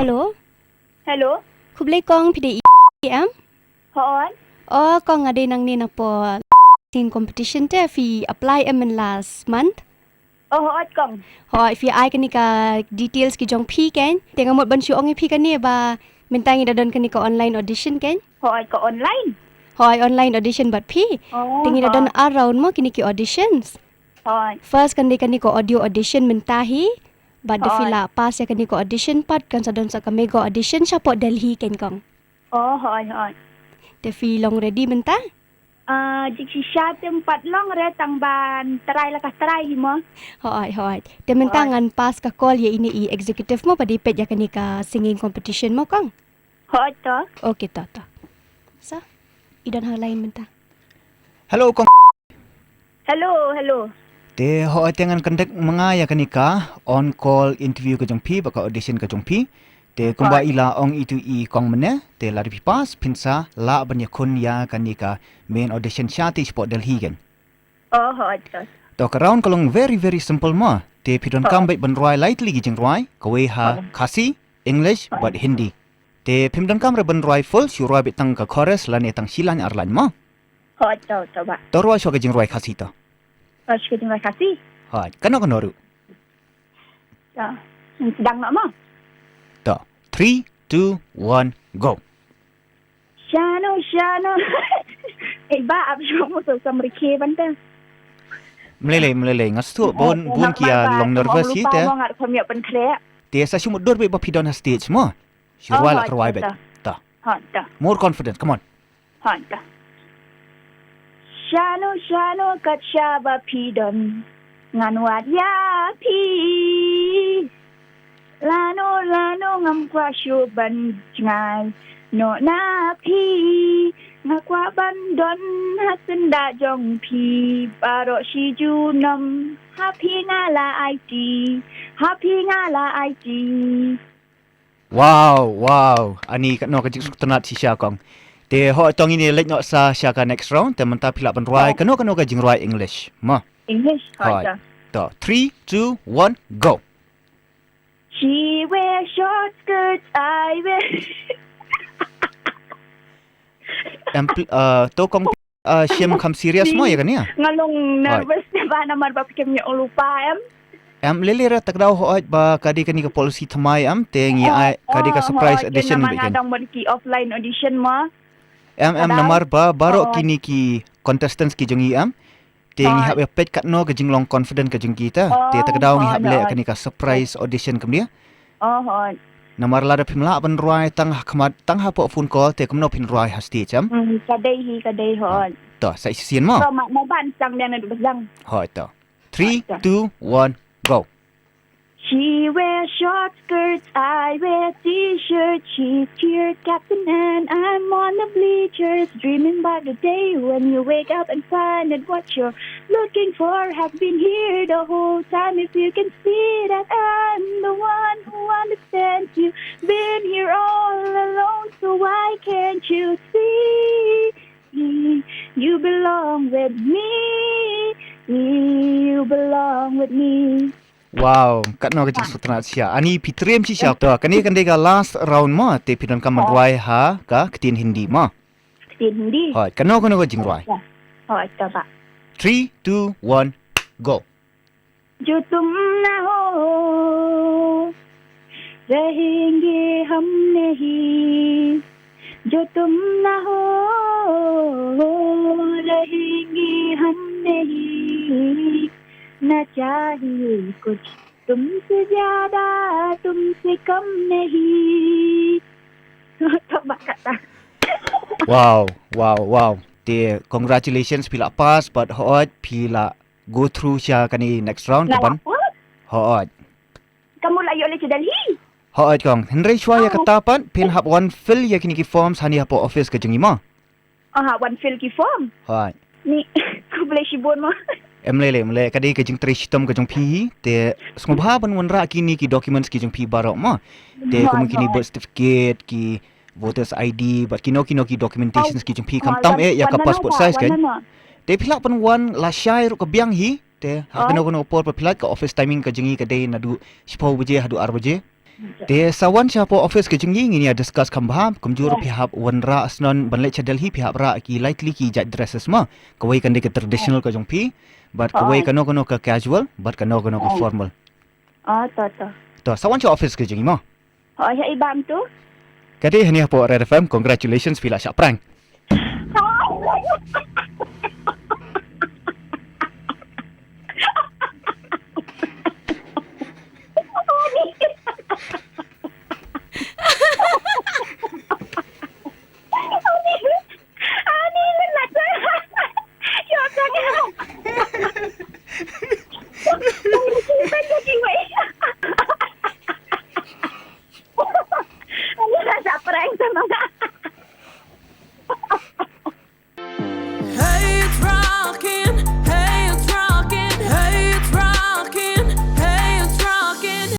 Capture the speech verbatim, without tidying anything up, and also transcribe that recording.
Hello. Hello. Khublei kong, phi dei i em? Hooid. O kong, nga dei nangne na por singing competition te, phi apply em in last month? O hooid kong. Hooid, phi ai kane ka details ki jong phi kein. Te nga mut ban shu ong ïa phi kane ba mynta ngi da don kane ka online audition kein. Hooid, ka online. Hooid, online audition bad phi. O, te ngi da don ar round mo kine ki auditions. Hooid. First kan dei kane ka audio audition mynta hi. Bad da phi la pass ïa kane ka audition pat kan sa don sa ka mega audition shapoh Delhi kein kong. O hooid, hooid. Te phi long ready mynta? Ah, jingshisha te ym pat long re tang ban try la ka try hi mo. Hooid, hooid. Te mynta ngan pass ka call ïa ine i executive mo ba dei peit ïa kane ka singing competition mo kong. Hooid to. Okay to to. Sa i don ha line mynta. Hello kong. Hello, hello. Te hooid, te ngan contact ma nga ïa kane ka on call interview ka jong phi bad ka audition ka jong phi. Te kumba i la ong itu i kong mynne, te lada phi pass phin sa lah ban ïakhun ïa kane ka main audition sha te shapoh Delhi kein. O hooid to. To ka round ka long very very simple mo. Te phi donkam beit ban rwai lai tylli ki jingrwai, kawei ha Khasi, English bad Hindi. Te phim donkam re ban rwai full, shu rwai beit tang ka chorus lane tang shi line ar line mo. Hooid to, to ba. To rwai shuwa ka jingrwai Khasi to. Rwai shuwa ka jingrwai Khasi. Hooid, kano kano ruh. To. Sdang noh mo. To. Three, two, one, go. Shano shano. Eh ba ap shu mo to sam rikhe banta. Mlelei mlelei, nga sngewthuh bun bun ki ïa long nervous hi te. Mo ngat kham ïa pynkhreh. Te sa shu mutdur beit ba phi don ha stage mo. Shu rwai la ka rwai beit. Ta. Hooid to. More confident, come on. Hooid to. Shano shano kat shaba phi don, ngan wad ïa phi. Lano lano ngam kwah shuh ban jngai noh na phi. Nga kwah ban don ha syndah jong phi baroh shi junom. Ha phi nga la aiti, ha phi nga la aiti. Wow, wow. Ani katno ka jingsngewtynnat shisha kong. Te hooid to ngin ïa leit noh sa sha ka next round, te mynta phi lah ban rwai kano kano ka jingrwai English mo. English. Hooid to. Three, two, one, go. She wears short skirts, I wear. Em pl- uh, to kong uh, shem kham serious mo ïa kane ïa. Nga long nervous ba namar ba phi kem ïa u lupa em. Em lele ra tak dau hooid ba ka dei kane ka policy thymmai em te ngi ai ka dei ka surprise audition beit kein. Namar nga dang bad ki offline audition mo. Em em namar ba baroh kine ki contestants ki jong ngi em. Te ngi hap ïa peit katno ka jinglong confident ka jong ki ta. Te tak dau ngi hap leh kane ka surprise audition kumne. O hooid. Namar lada phim lah ban rwai tang ha khmat tang hapoh phone call te kumno phin rwai ha stage em. Ka dei hi ka dei hooid. To sa shisien mo. To ma ma ban sang dang na du bas dang. Hooid to. Three, two, one, go. She wears short skirts, I wear t-shirt. She's cheer captain and I'm on the bleachers, dreaming about the day when you wake up and find that what you're looking for has been here the whole time. If you can see that I'm the one who understands you, been here all alone, so why can't you see? You belong with me. You belong with me. Wow, katno ka jingsngewtynnat shisha. Ani phi triem shisha. To, kane kan dei ka last round mo, te phi donkam ban rwai ha ka ktien Hindi mo. Ktien Hindi. Hooid, kano kano ka jingrwai. Hooid to ba. Three, two, one, go. जो तुम ना हो रहेंगे हम नहीं, जो तुम ना हो रहेंगे हम नहीं, ना चाहिए कुछ तुमसे ज्यादा, तुमसे कम नहीं. Tama ka ta. Wow, wow, wow. Te congratulations, phi la pass bad hooid phi la go through sha kane next round. Nga ka ban la pass? Hooid. Ka mut la ïoh leit sha Delhi? Hooid kong. Hynrei shuwa ïa kata pat phin hap wan fill ïa kine ki forms hangne hapoh office ka jong ngi mo. Aha, wan fill ki form. Hooid. Ni, khublei shibun mo. Em lei lei, em lei, ka dei ka jingtrei shitom ka jong phi hi, te sngewbha ban wanrah kine ki documents ki jong phi baroh mo. Te kum kine birth certificate, ki voters I D, bad kino kino ki documentations ki jong phi, khamtam eh ïa ka passport size kan. Te phi lah ban wan lashai ruh ka biang hi, te ha kano kano por phi lah, ka office timing ka jong ngi ka dei naduh shiphew baje haduh ar baje. Te sa wan sha hapoh office ka jong ngi, ngin ïa discuss kham bha, kumjuh ruh phi hap wanrah snon ban leit sha Delhi, phi hap rah ki lai tylli ki jait dresses mo. Kawei kan dei ka traditional ka jong phi, bad kawei kano kano ka casual, bad kano kano ka formal. Oh, to to. To, sa wan sha office ka jong ngi mo. Oh, ïa i bam tu. Ka dei hangne hapoh Red F M, congratulations, phi la shah prank.